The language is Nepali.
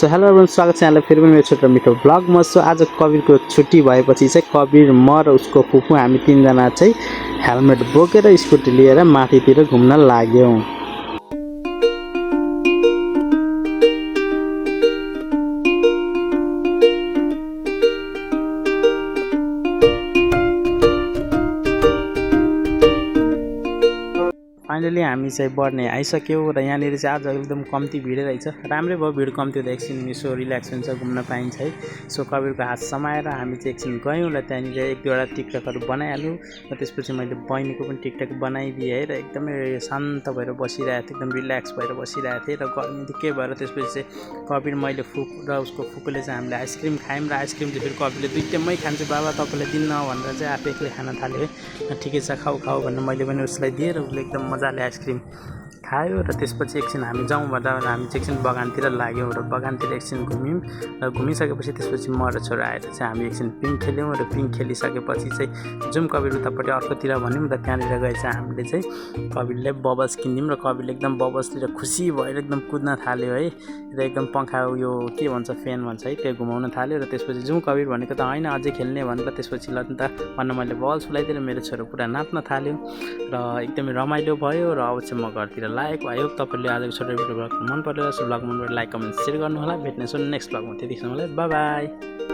सो हेलो एभ्रिवान, स्वागत छ यहाँलाई फेरि पनि मेरो छोटो मिठो ब्लगमा। सो आज कवीरको छुट्टी भएपछि चाहिँ कवीर, म र उसको फुपू हामी तीनजना चाहिँ हेलमेट बोकेर स्कुटी लिएर माथितिर घुम्न लाग्यौँ। फाइनली हामी चाहिँ बढ्ने आइसक्यौँ र यहाँनिर चाहिँ आज एकदम कम्ती भिड रहेछ। राम्रै भयो, भिड कम्ती हुँदा एकछिन यसो रिल्याक्स हुन्छ, घुम्न पाइन्छ है। सो कवीरको हात समाएर हामी चाहिँ एकछिन गयौँ र त्यहाँनिर एक दुईवटा टिकटकहरू बनाइहाल्यौँ र त्यसपछि मैले बहिनीको पनि टिकटक बनाइदिएँ है। र एकदमै शान्त भएर बसिरहेको थिएँ, एकदम रिल्याक्स भएर बसिरहेको थिएँ र गर्मी के भएर त्यसपछि चाहिँ कवीर, मैले फुपू र उसको फुपूले चाहिँ हामीले आइसक्रिम खायौँ र आइसक्रिम चाहिँ फेरि कवीरले दुईटैमै खान्छ, बाबा तपाईँलाई दिन्न भनेर चाहिँ आफै एक्लै खान थाल्यो है। ठिकै छ, खाऊ खाऊ भनेर मैले पनि उसलाई दिएँ र उसले एकदम मजाले आइसक्रिम खायो। र त्यसपछि एकछिन हामी जाउँ भन्दा हामी चाहिँ एकछिन बगानतिर लाग्यौँ र बगानतिर एकछिन घुम्यौँ र घुमिसकेपछि त्यसपछि म र छोरा आएर चाहिँ हामी एकछिन पिङ खेल्यौँ र पिङ खेलिसकेपछि चाहिँ जुम कवीर उतापट्टि अर्कोतिर भन्यौँ र त्यहाँनिर गए चाहिँ हामीले चाहिँ कवीरले बबल्स किनिदियौँ र कवीरले एकदम बबल्स लिएर खुसी भएर एकदम कुद्न थाल्यो है। र एकदम पङ्खा यो के भन्छ, फ्यान भन्छ है, त्यो घुमाउन थाल्यो। र त्यसपछि जुम कवीर भनेको त होइन, अझै खेल्ने भनेर त्यसपछि ल त भनेर मैले बल्स फुलाइदिएर मेरो छोरो पुरा नाच्न थाल्यो र एकदमै रमाइलो भयो। र अब चाहिँ म घरतिर लागेको। आई होप तपाईँले आजको छोटो भिडियो ब्लग मन पऱ्यो। सो ब्लग मन पऱ्यो लाइक कमेन्ट सेयर गर्नु होला। भेट्नेछु नेक्स्ट ब्लगमा, त्यतिसम्मलाई बाई बाई।